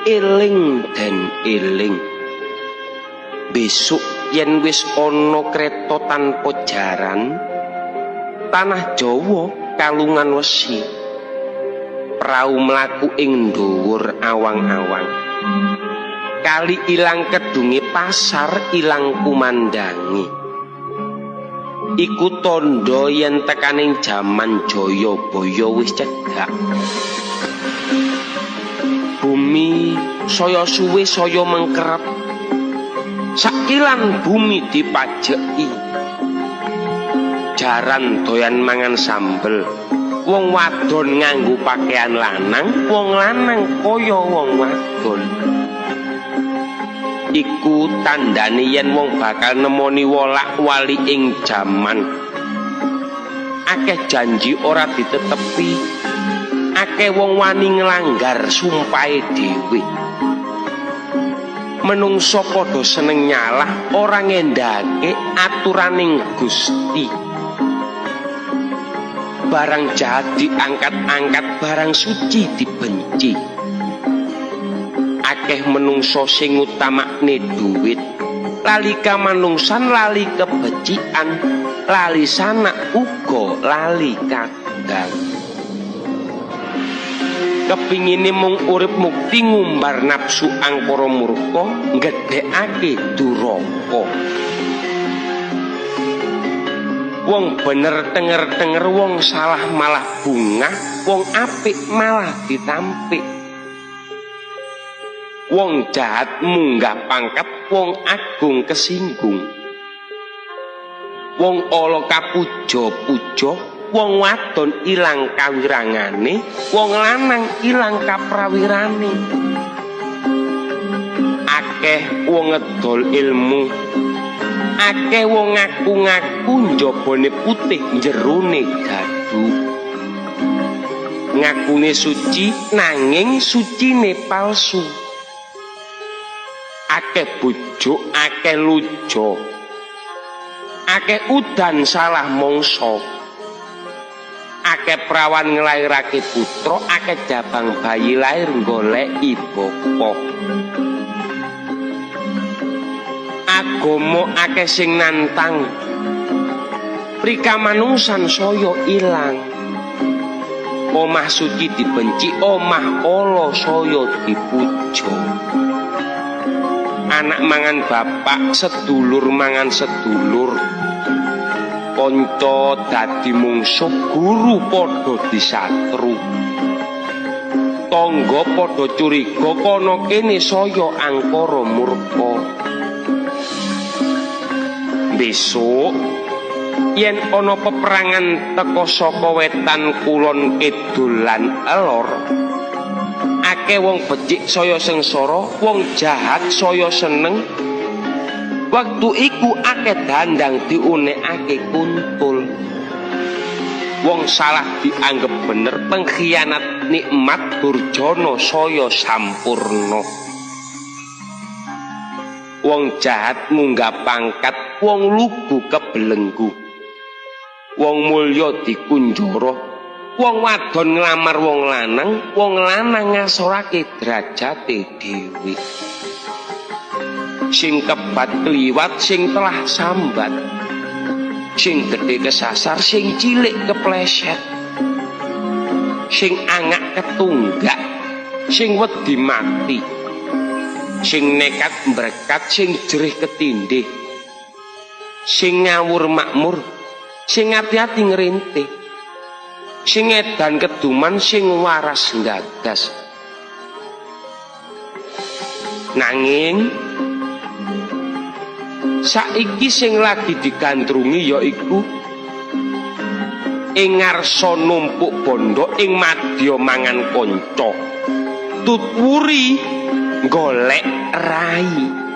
Eling den eling. Besok yen wis ana kreta tanpa jaran, tanah Jawa kalungan wesi. Prau mlaku ing dhuwur awang-awang. Kali ilang kedunge, pasar ilang kumandange. Iku tandha yen tekaning jaman Jayabaya wis cedhak. Bumi saya suwe saya mengkerep. Sakilan bumi dipajeki. Jaran doyan mangan sambel. Wong wadon nganggo pakaian lanang, wong lanang kaya wong wadon. Iku tandane yen wong bakal nemoni wolak-wali ing jaman. Akeh janji ora ditetepi. Akeh wong wani nglanggar sumpahe dhewe. Menungso padha seneng nyalah, ora ngendhake aturaning Gusti. Barang jahat diangkat-angkat, barang suci dibenci. Akeh menungso sing ngutamakne duit, lali kamanungsan, lali kebecikan, lali sanak uga lali kadang. Kepingine mung urip mukti, ngumbar nafsu angkara murka, nggedhekake duraka. Wong bener tenger-tenger, wong salah malah bungah, wong apik malah ditampik. Wong jahat munggah pangkat, wong agung kesinggung. Wong ala kapuja-puja, wong wadon ilang kawirangane, wong lanang ilang kaprawirane. Akeh wong ngedol ilmu, akeh wong ngaku-ngaku njabane putih, jerone gadu. Ngakune suci nanging sucine palsu. Akeh bojo, akeh lujo. Akeh udan salah mangsa. Akeh prawan nglairake putra, akeh jabang bayi lair goleki bapa. Agama akeh sing nantang. Prikamanungsan saya ilang. Omah suci dibenci, omah ala saya dipuja. Anak mangan bapak, sedulur mangan sedulur. Kanca dadi mungsuh, guru padha disatru. Tangga padha curiga, kana kene saya angkara murka. Besok yen ana peperangan teka saka wetan kulon kidul lan elor, akeh wong becik saya sengsara, wong jahat saya seneng. Wektu iku akeh dandang diunekake kuntul. Wong salah dianggep bener, pengkhianat nikmat, durjana saya sampurna. Wong jahat munggah pangkat, wong lugu kebelenggu. Wong mulya dikunjara, wong wadon nglamar wong lanang, wong lanang ngasorake derajate dhewe. Sing kebat kliwat, sing telah sambat. Sing gedhe kesasar, sing cilik kepleset. Sing angak ketunggak, sing wedi mati. Sing nekat mbrekat, sing jerih ketindhih. Sing ngawur makmur, sing ati-ati ngrintih. Sing edan keduman, sing waras nggagas. Nanging saiki sing lagi digandrungi yaiku ing ngarsa numpuk bondo, ing madya mangan kanca, tutwuri golek rai.